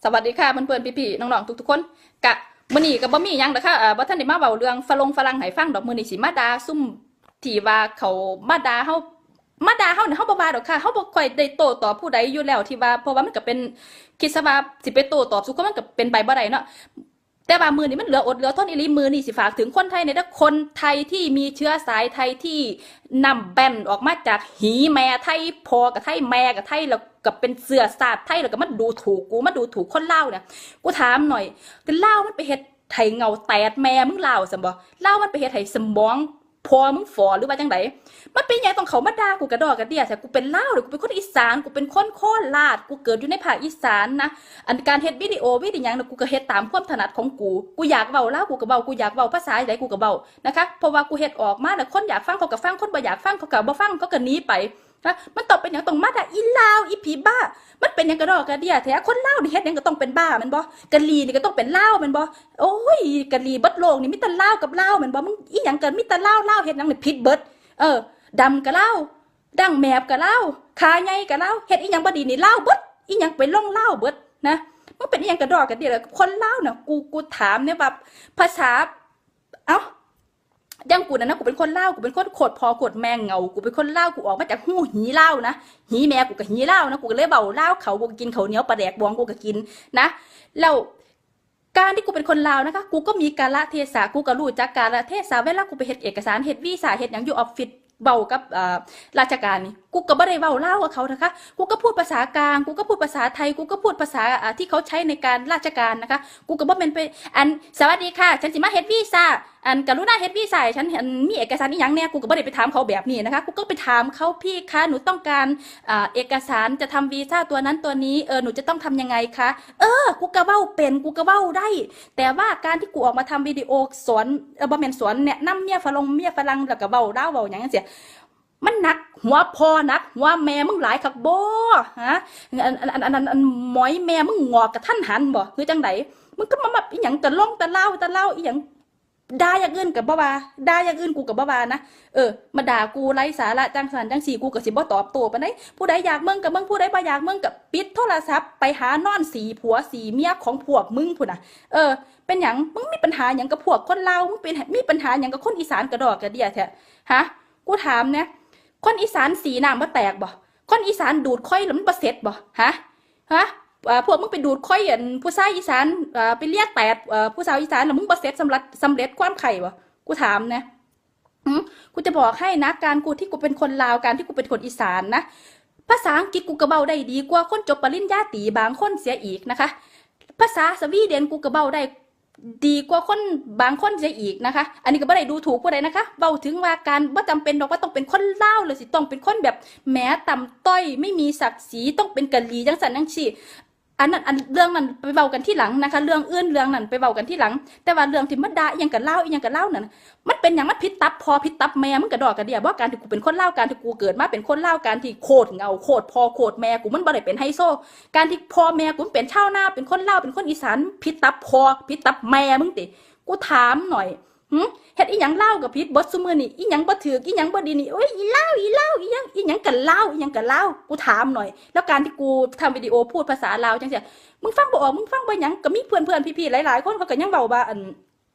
ສະຫວັດດີຄ່ະ ເພື່ອນໆ ພີ່ໆ ນ້ອງໆ ທຸກໆຄົນ. ກະມື້ນີ້ກະບໍ່ມີຫຍັງດອກຄ່ະ ເອີ ບໍ່ທັນໄດ້ມາເວົ້າເລື່ອງຝະລົງຝຣັ່ງໃຫ້ຟັງດອກ. ມື້ນີ້ຊິມາດ່າຊຸມທີ່ວ່າເຂົາມາດ່າເຮົາ ມາດ່າເຮົານີ້ ເຮົາບໍ່ວ່າດອກຄ່ະ ເຮົາບໍ່ຄ່ອຍໄດ້ໂຕ້ຕອບຜູ້ໃດຢູ່ແລ້ວ ທີ່ວ່າ ເພາະວ່າມັນກະເປັນ ຄິດຊະວ່າຊິໄປໂຕ້ຕອບສູ່ຄົນ ມັນກະເປັນໄປບໍ່ໄດ້ເນາະ. ແຕ່ວ່າມື້ນີ້ມັນເຫຼືອອົດເຫຼືອທົນອີ່ຫຼີ. ມື້ນີ້ຊິຝາກເຖິງຄົນໄທແດ່ເດີ ຄົນໄທທີ່ມີເຊື້ອສາຍໄທ ທີ່ນ້ຳແປ້ນອອກມາຈາກຫີແມ່ໄທ ພໍ່ກະໄທ ແມ່ກະໄທ ແລ້ວກະເປັນເຊື້ອຊາດໄທ ແລ້ວກະມາດູຖູກກູ ມາດູຖູກຄົນລາວນີ້. ກູຖາມໜ້ອຍ ລາວມັນໄປເຮັດໃຫ້ເຫງົ້າແຕດແມ່ມຶງລາວຊັ້ນບໍ່? ລາວມັນໄປເຮັດໃຫ້ສະໝອງພໍ່ມຶງຝໍ ຫຼືວ່າຈັ່ງໃດ? ມັນເປັນຫຍັງຕ້ອງເຂົ້າມາດ່າກູກະດໍກະເດຍແທ້? ກູເປັນລາວເດ້ ກູເປັນຄົນອີສານ ກູເປັນຄົນໂຄລາດ ກູເກີດຢູ່ໃນພາກອີສານນະ. ອັນການເຮັດວິດີໂອວິດີຫຍັງນະ ກູກະເຮັດຕາມຄວາມຖະໜັດຂອງກູ. ກູຢາກເວົ້າລາວ ກູກະເວົ້າ ກູຢາກເວົ້າພາສາໃດກູກະເວົ້ານະຄະ. ເພາະວ່າກູເຮັດອອກມາແລ້ວ ຄົນຢາກຟັງເຂົາກະຟັງ ຄົນບໍ່ຢາກຟັງເຂົາກະບໍ່ຟັງ ເຂົາກະໜີໄປນະ. ມັນຕ້ອງເປັນຫຍັງຕ້ອງມາດ່າອີລາວ ອີຜີບ້າ? ມັນເປັນຫຍັງກະດໍກະເດຍແທ້? ຄົນລາວນີ້ເຮັດຫຍັງກະຕ້ອງເປັນບ້າແມ່ນບໍ່? ກະຫຼີ່ນີ້ກະຕ້ອງເປັນລາວແມ່ນບໍ່? ໂອ້ຍ ກະຫຼີ່ເບິດໂລກນີ້ມີແຕ່ລາວກັບລາວແມ່ນບໍ່? ມຶງອີຫຍັງກະມີແຕ່ລາວ ລາວເຮັດຫຍັງນີ້ຜິດເບິດ. ເອີ ດຳກະລາວ ດັ່ງແມບກະລາວ ຂາໃຫຍ່ກະລາວ ເຮັດອີ່ຫຍັງບໍ່ດີນີ້ລາວເບິດ ອີ່ຫຍັງໄປລົງລາວເບິດນະ. ມັນເປັນອີ່ຫຍັງກະດໍກະເດຍ ຄົນລາວນະ. ກູ ກູຖາມແດ່ວ່າພາສາ ເອົ້າ ຢ່າງກູນັ້ນນະ ກູເປັນຄົນລາວ ກູເປັນຄົນໂຄດພໍ່ໂຄດແມ່ເຫງົ້າ ກູເປັນຄົນລາວ ກູອອກມາຈາກຮູຫີລາວນະ ຫີແມ່ກູກະຫີລາວນະ ກູກະເລີຍເວົ້າລາວເຂົ້າ ກູກະກິນເຂົ້າໜຽວປາແດກບອງ ກູກະກິນນະ. ແລ້ວ ການທີ່ກູເປັນຄົນລາວນະຄະ ກູກະມີກາລະເທສະ ກູກະຮູ້ຈັກກາລະເທສະ. ເວລາກູໄປເຮັດເອກະສານ ເຮັດວີຊາ ເຮັດຫຍັງຢູ່ອອບຟິດ ເວົ້າກັບ ເອີ ລາຊະການນີ້ ກູກະບໍ່ໄດ້ເວົ້າລາວກັບເຂົານະຄະ ກູກະພູດພາສາກາງ ກູກະພູດພາສາໄທ ກູກະພູດພາສາ ອາ ທີ່ເຂົາໃຊ້ໃນການລາຊະການນະຄະ. ກູກະບໍ່ແມ່ນໄປ ອັນ ສະຫວັດດີຄ່ະ ສັນຊິມາເຮັດວີຊາ ອັນ ກະລຸນາເຮັດວີຊາໃຫ້ສັນ ອັນ ມີເອກະສານອີ່ຫຍັງແດ່ ກູກະບໍ່ໄດ້ໄປຖາມເຂົາແບບນີ້ນະຄະ. ກູກະໄປຖາມເຂົາ ພີ່ຄະ ໜູຕ້ອງການ ອ່າ ເອກະສານຈະທຳວີຊາຕົວນັ້ນຕົວນີ້ ເອີ ໜູຈະຕ້ອງທຳຍັງໄງຄະ? ເອີ ກູກະເວົ້າເປັນ ກູກະເວົ້າໄດ້ ແຕ່ວ່າການທີ່ກູອອກມາທຳວິດີໂອສອນ ເອີ ບໍ່ແມ່ນສອນ ແນະນຳເມຍຝຣັ່ງ ເມຍຝຣັ່ງ ແລ້ວກະເວົ້າລາວເວົ້າຫຍັງຈັ່ງຊີ້ ມັນໜັກຫົວພໍ່ໜັກຫົວແມ່ມຶງຫຼາຍຄັກບໍ່ ຮະ? ອັນ ອັນ ອັນ ອັນ ອັນໝອຍແມ່ມຶງງອກກະທັນຫັນບໍ່ ຫຼືຈັ່ງໃດ? ມຶງກະມາ ມາອີ່ຫຍັງ ຕະລົງຕະລາວ ຕະລາວອີ່ຫຍັງ ດ່າຢ່າງອື່ນກະບໍ່ວ່າ ດ່າຢ່າງອື່ນກູກະບໍ່ວ່ານະ. ເອີ ມາດ່າກູໄຮ້ສາລະ ຈັ່ງຊັ້ນຈັ່ງຊີ້ ກູກະຊິບໍ່ຕອບໂຕ້ປານໃດ. ຜູ້ໃດຢາກເບິ່ງກະເບິ່ງ ຜູ້ໃດບໍ່ຢາກເບິ່ງກະປິດໂທລະສັບ ໄປຫານອນສີຜົວສີເມຍຂອງພວກມຶງພຸ້ນນະ. ເອີ ເປັນຫຍັງ? ມຶງມີປັນຫາຫຍັງກັບພວກຄົນລາວ? ມຶງເປັນ ມີປັນຫາຫຍັງກັບຄົນອີສານກະດໍກະເດຍແທ້? ຮະ? ກູຖາມແດ່ ຄົນອີສານສີນ້ຳບໍ່ແຕກບໍ່? ຄົນອີສານດູດຄອຍແລ້ວມັນບໍ່ເສັດບໍ່? ຮະ? ຮະ? ເອີ ພວກມຶງໄປດູດຄອຍ ອັນ ຜູ້ຊາຍອີສານ ເອີ ໄປເລຍແຕດ ເອີ ຜູ້ສາວອີສານ ແລ້ວມຶງບໍ່ເສັດ ສຳລັດ ສຳເລັດຄວາມໄຂ້ບໍ່? ກູຖາມແດ່. ຫື? ກູຈະບອກໃຫ້ນະ ການກູທີ່ກູເປັນຄົນລາວ ການທີ່ກູເປັນຄົນອີສານນະ ພາສາອັງກິດກູກະເວົ້າໄດ້ດີກວ່າຄົນຈົບປະລິນຍາຕີບາງຄົນເສຍອີກນະຄະ. ພາສາສະວີເດັນກູກະເວົ້າໄດ້ ດີກວ່າຄົນບາງຄົນເສຍອີກນະຄະ. ອັນນີ້ກະບໍ່ໄດ້ດູຖູກຜູ້ໃດນະຄະ ເວົ້າເຖິງວ່າການ ບໍ່ຈຳເປັນດອກວ່າຕ້ອງເປັນຄົນລາວ ຫຼືຊິຕ້ອງເປັນຄົນແບບແໝຕ່ຳຕ້ອຍ ໄມ່ມີສັກສີ ຕ້ອງເປັນກະຫຼີ່ຈັ່ງຊັ້ນຈັ່ງຊີ້. ອັນນັ້ນ ອັນເລື່ອງນັ້ນໄປເວົ້າກັນທີຫຼັງນະຄະ ເລື່ອງອື່ນເລື່ອງນັ້ນໄປເວົ້າກັນທີຫຼັງ. ແຕ່ວ່າເລື່ອງທີ່ມາດ່າອີ່ຫຍັງກະລາວ ອີ່ຫຍັງກະລາວນັ້ນ ມັນເປັນຫຍັງ? ມັນຜິດຕັບພໍ່ຜິດຕັບແມ່ມຶງກະດໍກະເດຍບໍ່? ການທີ່ກູເປັນຄົນລາວ ການທີ່ກູເກີດມາເປັນຄົນລາວ ການທີ່ໂຄດເຫງົ້າໂຄດພໍ່ໂຄດແມ່ກູມັນບໍ່ໄດ້ເປັນໄຮໂຊ. ການທີ່ພໍ່ແມ່ກູເປັນຊາວນາ ເປັນຄົນລາວ ເປັນຄົນອີສານ ຜິດຕັບພໍ່ຜິດຕັບແມ່ມຶງຕິ? ກູຖາມໜ້ອຍ ຫື? ເຮັດອີ່ຫຍັງລາວກະຜິດເບິດຊຸມື້ນີ້ ອີ່ຫຍັງບໍ່ຖືກ ອີ່ຫຍັງບໍ່ດີນີ້ ໂອ້ຍ ອີລາວ ອີລາວ ອີຫຍັງ ອີຫຍັງກະລາວ ອີຫຍັງກະລາວ ກູຖາມໜ້ອຍ. ແລ້ວການທີ່ກູທຳວິດີໂອພູດພາສາລາວຈັ່ງຊີ້ ມຶງຟັງບໍ່ອອກ ມຶງຟັງບໍ່ຫຍັງ ກະມີເພື່ອນໆ ພີ່ໆ ຫຼາຍໆ ຄົນເຂົາກະຍັງເວົ້າວ່າ ອັນ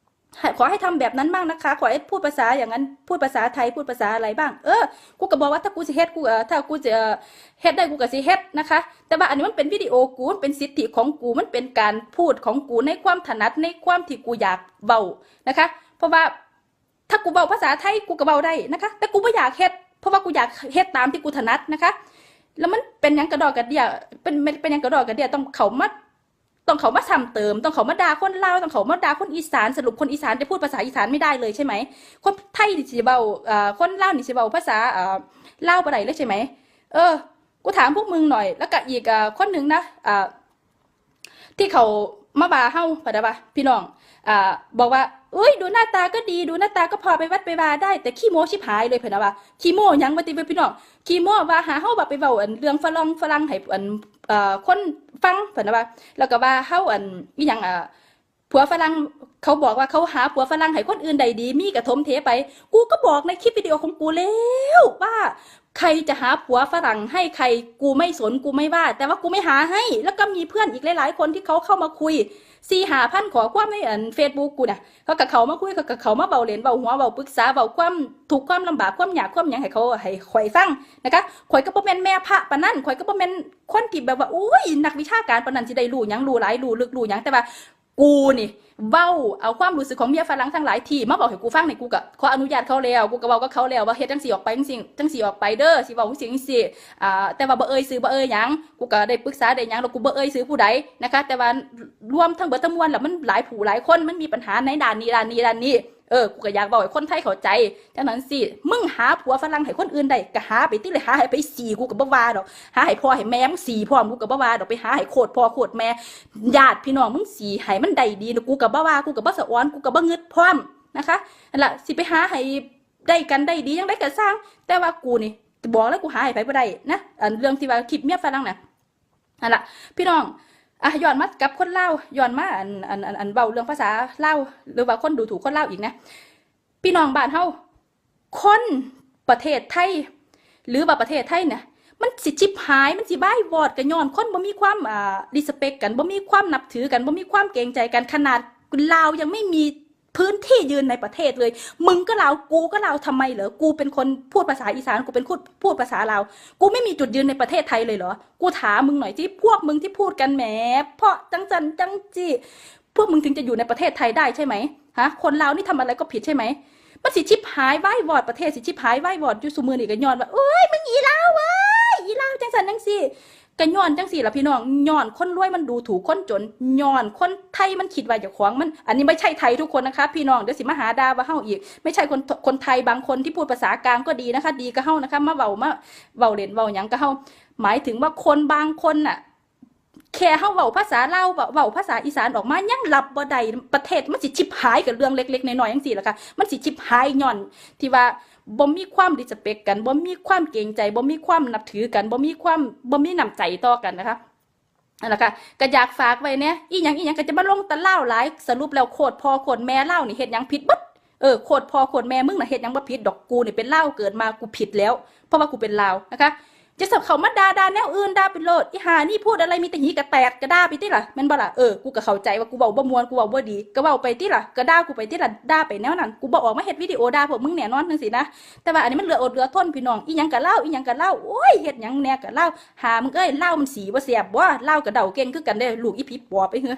ໃຫ້ ຂໍໃຫ້ທຳແບບນັ້ນบ้างนะคะ ຂໍໃຫ້พูดภาษาอย่างนั้น พูดภาษาไทย พูดภาษาอะไรบ้าง ເອີ ກູກະບອກວ່າ ຖ້າກູຊິເຮັດ ກູ ເອີ ຖ້າກູຊິ ເອີ ເຮັດໄດ້ ກູກະຊິເຮັດນະຄະ. ແຕ່ວ່າອັນນີ້ມັນເປັນວິດີໂອກູ ມັນເປັນສິດທິຂອງກູ ມັນເປັນການພູດຂອງກູ ໃນຄວາມຖະໜັດ ໃນຄວາມທີ່ກູຢາກເວົ້ານະຄະ. ເພາະວ່າ ຖ້າກູເວົ້າພາສາໄທ ກູກະເວົ້າໄດ້ນະຄະ ແຕ່ກູບໍ່ຢາກເຮັດ ເພາະວ່າກູຢາກເຮັດຕາມທີ່ກູຖະໜັດນະຄະ. ແລ້ວມັນເປັນຫຍັງກະດໍກະເດຍ ເປັນ ເປັນຫຍັງກະດໍກະເດຍ ຕ້ອງເຂົ້າມາ ຕ້ອງເຂົ້າມາຊ້ຳເຕີມ ຕ້ອງເຂົ້າມາດ່າຄົນລາວ ຕ້ອງເຂົ້າມາດ່າຄົນອີສານ? ສະຫຼຸບຄົນອີສານຈະພູດພາສາອີສານໄມ່ໄດ້ເລີຍໃຊ່ໄໝ? ຄົນໄທນີ້ຊິເວົ້າ ເອີ ຄົນລາວນີ້ຊິເວົ້າພາສາ ເອີ ລາວບໍ່ໄດ້ເລີຍໃຊ່ໄໝ? ເອີ ກູຖາມພວກມຶງໜ້ອຍ. ແລ້ວກະອີກ ເອີ ຄົນໜຶ່ງນະ ເອີ ທີ່ເຂົາມາວ່າເຮົາ ເພິ່ນວ່າ ພີ່ນ້ອງ ອ່າ ບອກວ່າ ເອີຍ ดูหน้าตาก็ดี ดูหน้าตาก็พอไปวัดไปวาได้ แต่ขี้โม้ชิบหายเลย ເພິ່ນວ່າ ຂີ້ໂມ້ຫຍັງວະຕິ ພີ່ນ້ອງ ຂີ້ໂມ້ວ່າຫາເຮົາວ່າໄປເວົ້າ ອັນ ເລື່ອງຝຣັ່ງ ຝຣັ່ງໃຫ້ ອັນ ເອີ ຄົນຟັງ ເພິ່ນວ່າ ແລ້ວກະວ່າເຮົາ ອັນ ອີຫຍັງ ອ່າ ຜົວຝຣັ່ງ ເຂົາບອກວ່າເຂົາຫາຜົວຝຣັ່ງໃຫ້ຄົນອື່ນໄດ້ດີ ມີກະຖົມເທໄປ. ກູກໍບອກໃນຄລິບວິດີໂອຂອງກູແລ້ວວ່າ ໃຄຈະຫາຜົວຝຣັ່ງໃຫ້ໃຄ ກູໄມ່ສົນ ກູໄມ່ວ່າ ແຕ່ວ່າກູໄມ່ຫາໃຫ້. ແລ້ວກໍມີເພື່ອນອີກຫຼາຍໆຄົນທີ່ເຂົາເຂົ້າມາຄຸຍ ສີ່ຫ້າພັນຂໍ້ຄວາມໃນອັນເຟສບຸກກູນະ ເຂົາກໍເຂົ້າມາຄຸຍ ເຂົາກໍເຂົ້າມາເວົ້າຫຼິ້ນ ເວົ້າຫົວ ເວົ້າປຶກສາ ເວົ້າຄວາມທຸກຄວາມລຳບາກ ຄວາມຍາກຄວາມຫຍັງໃຫ້ເຂົາ ໃຫ້ຂ້ອຍຟັງນະຄະ. ຂ້ອຍກໍບໍ່ແມ່ນແມ່ພະປານນັ້ນ ຂ້ອຍກໍບໍ່ແມ່ນຄົນທີ່ແບບວ່າ ໂອ້ຍ ນັກວິຊາການປານນັ້ນ ຊິໄດ້ຮູ້ຫຍັງ ຮູ້ຫຼາຍ ຮູ້ເລິກ ຮູ້ຫຍັງ ແຕ່ວ່າ ກູນີ້ເວົ້າເອົາຄວາມຮູ້ສຶກຂອງເມຍຝຣັ່ງທັງຫຼາຍທີ່ມາເວົ້າໃຫ້ກູຟັງນີ້ ກູກໍຂໍອະນຸຍາດເຂົາແລ້ວ ກູກໍເວົ້າກັບເຂົາແລ້ວວ່າ ເຮັດຈັ່ງຊີ້ອອກໄປ ຈັ່ງຊີ້ ຈັ່ງຊີ້ອອກໄປເດີ ຊິເວົ້າຈັ່ງຊີ້ ຈັ່ງຊີ້ ອ່າ ແຕ່ວ່າບໍ່ເອີ່ຍຊື່ບໍ່ເອີ່ຍຫຍັງ ກູກໍໄດ້ປຶກສາໄດ້ຫຍັງ ແລ້ວກູບໍ່ເອີ່ຍຊື່ຜູ້ໃດນະຄະ. ແຕ່ວ່າລວມທັງເບິດທັງມວນແລ້ວ ມັນຫຼາຍຜູ້ຫຼາຍຄົນ ມັນມີບັນຫາໃນດ້ານນີ້ ດ້ານນີ້ ດ້ານນີ້ ເອີ ກູກໍຢາກເວົ້າໃຫ້ຄົນໄທເຂົ້າໃຈຈັ່ງຊັ້ນຊີ້. ມຶງຫາຜົວຝຣັ່ງໃຫ້ຄົນອື່ນໄດ້ ກໍຫາໄປຕິ ແລະ ຫາໃຫ້ໄປສີ່ ກູກໍບໍ່ວ່າດອກ ຫາໃຫ້ພໍ່ໃຫ້ແມ່ມຶງສີ່ພ້ອມ ກູກໍບໍ່ວ່າດອກ ໄປຫາໃຫ້ໂຄດພໍ່ໂຄດແມ່ ຍາດພີ່ນ້ອງມຶງສີ່ ໃຫ້ມັນໄດ້ດີນະ ກູກໍບໍ່ວ່າ ກູກໍບໍ່ສະອອນ ກູກໍບໍ່ງຶດພ້ອມນະຄະ. ຫັ້ນລະ ຊິໄປຫາໃຫ້ໄດ້ກັນໄດ້ດີຈັ່ງໃດກໍຊ່າງ ແຕ່ວ່າກູນີ້ ບອກແລ້ວ ກູຫາໃຫ້ໃຜບໍ່ໄດ້ນະ. ອັນເລື່ອງທີ່ວ່າຄລິບເມຍຝຣັ່ງນະ ຫັ້ນລະ ພີ່ນ້ອງ. ອ່ະ ຍ້ອນມາກັບຄົນລາວ ຍ້ອນມາອັນ ອັນ ອັນ ອັນເວົ້າເລື່ອງພາສາລາວ ຫຼືວ່າຄົນດູຖູກຄົນລາວອີກນະ ພີ່ນ້ອງບ້ານເຮົາ ຄົນປະເທດໄທ ຫຼືວ່າປະເທດໄທນະ ມັນຊິຈິບຫາຍ ມັນຊິວາຍວອດ ກໍຍ້ອນຄົນບໍ່ມີຄວາມ ອ່າ respect ກັນ ບໍ່ມີຄວາມນັບຖືກັນ ບໍ່ມີຄວາມເກງໃຈກັນ. ຂະໜາດລາວຍັງໄມ່ມີພື້ນທີ່ຢືນໃນປະເທດເລີຍ ມຶງກໍລາວ ກູກໍລາວ ທຳໄມເຫຼືອ? ກູເປັນຄົນພູດພາສາອີສານ ກູເປັນຄົນພູດພາສາລາວ ກູໄມ່ມີຈຸດຢືນໃນປະເທດໄທເລີຍເຫຼືອ? ກູຖາມມຶງໜ້ອຍຊິ ພວກມຶງທີ່ພູດກັນແໝ ເພາະຈັ່ງຊັ້ນຈັ່ງຊີ້ ພວກມຶງເຖິງຈະຢູ່ໃນປະເທດໄທໄດ້ໃຊ່ໄໝ? ຮະ? ຄົນລາວນີ້ທຳອະໄລກໍຜິດໃຊ່ໄໝ? ມັນຊິຈິບຫາຍວາຍວອດ ປະເທດຊິຈິບຫາຍວາຍວອດຢູ່ຊຸມື້ນີ້ ກໍຍ້ອນວ່າ ໂອ້ຍ ມຶງອີລາວເອີຍ ອີລາວຈັ່ງຊັ້ນຈັ່ງຊີ້. ກໍຍ້ອນຈັ່ງຊີ້ລະພີ່ນ້ອງ ຍ້ອນຄົນລວຍມັນດູຖູກຄົນຈົນ ຍ້ອນຄົນໄທມັນຄິດວ່າເຈົ້າຂອງມັນ ອັນນີ້ໄມ່ໃຊ່ໄທທຸກຄົນນະຄະ ພີ່ນ້ອງ ດຽວຊິມາຫາດ່າວ່າເຮົາອີກ ໄມ່ໃຊ່ຄົນ ຄົນໄທບາງຄົນທີ່ພູດພາສາກາງກໍດີນະຄະ ດີກັບເຮົານະຄະ ມາເວົ້າ ມາເວົ້າຫຼິ້ນເວົ້າຫຍັງກັບເຮົາ ໝາຍເຖິງວ່າຄົນບາງຄົນນະ ແຄ່ເຮົາເວົ້າພາສາລາວ ເວົ້າ ເວົ້າພາສາອີສານອອກມາຍັງຮັບບໍ່ໄດ້ ປະເທດມັນຊິຈິບຫາຍກັບເລື່ອງເລັກໆນ້ອຍໆຈັ່ງຊີ້ລະກະ ມັນຊິຈິບຫາຍຍ້ອນທີ່ວ່າບໍ່ມີຄວາມ respect ກັນ ບໍ່ມີຄວາມເກງໃຈ ບໍ່ມີຄວາມນັບຖືກັນ ບໍ່ມີຄວາມ ບໍ່ມີນ້ຳໃຈຕໍ່ກັນນະຄະ. ນັ້ນລະກະ ກະຢາກຝາກໄວ້ແດ່ ອີ່ຫຍັງອີ່ຫຍັງກໍຈະມາລົງແຕ່ລາວຫຼາຍ ສະຫຼຸບແລ້ວໂຄດພໍ່ໂຄດແມ່ລາວນີ້ເຮັດຫຍັງຜິດເບິດ? ເອີ ໂຄດພໍ່ໂຄດແມ່ມຶງນະເຮັດຫຍັງບໍ່ຜິດດອກ ກູນີ້ເປັນລາວເກີດມາກູຜິດແລ້ວ ເພາະວ່າກູເປັນລາວນະຄະ. ຈະເຂົ້າມາດ່າ ດ່າແນວອື່ນ ດ່າໄປໂລດ ອີ່ຫ່ານີ້ພູດອະໄລມີແຕ່ຫີກະແຕກ ກະດ່າໄປຕິລະ ແມ່ນບໍ່ລະ? ເອີ ກູກະເຂົ້າໃຈວ່າກູເວົ້າບໍ່ມ່ວນ ກູເວົ້າບໍ່ດີ ກະເວົ້າໄປຕິລະ ກະດ່າກູໄປຕິລະ ດ່າໄປແນວນັ້ນ ກູບໍ່ອອກມາເຮັດວິດີໂອດ່າພວກມຶງແນ່ນອນຈັ່ງຊີ້ນະ. ແຕ່ວ່າອັນນີ້ມັນເຫຼືອອົດເຫຼືອທົນພີ່ນ້ອງ ອີ່ຫຍັງກະລາວ ອີ່ຫຍັງກະລາວ ໂອ້ຍ ເຮັດຫຍັງແດ່ກະລາວ ຫາມຶງເອີຍ ລາວມັນສີບໍ່ແຊບບໍ່? ລາວກະເດົາເກັ່ງຄືກັນເດ້ ລູກອີ່ຜີປອບໄປເຮີ.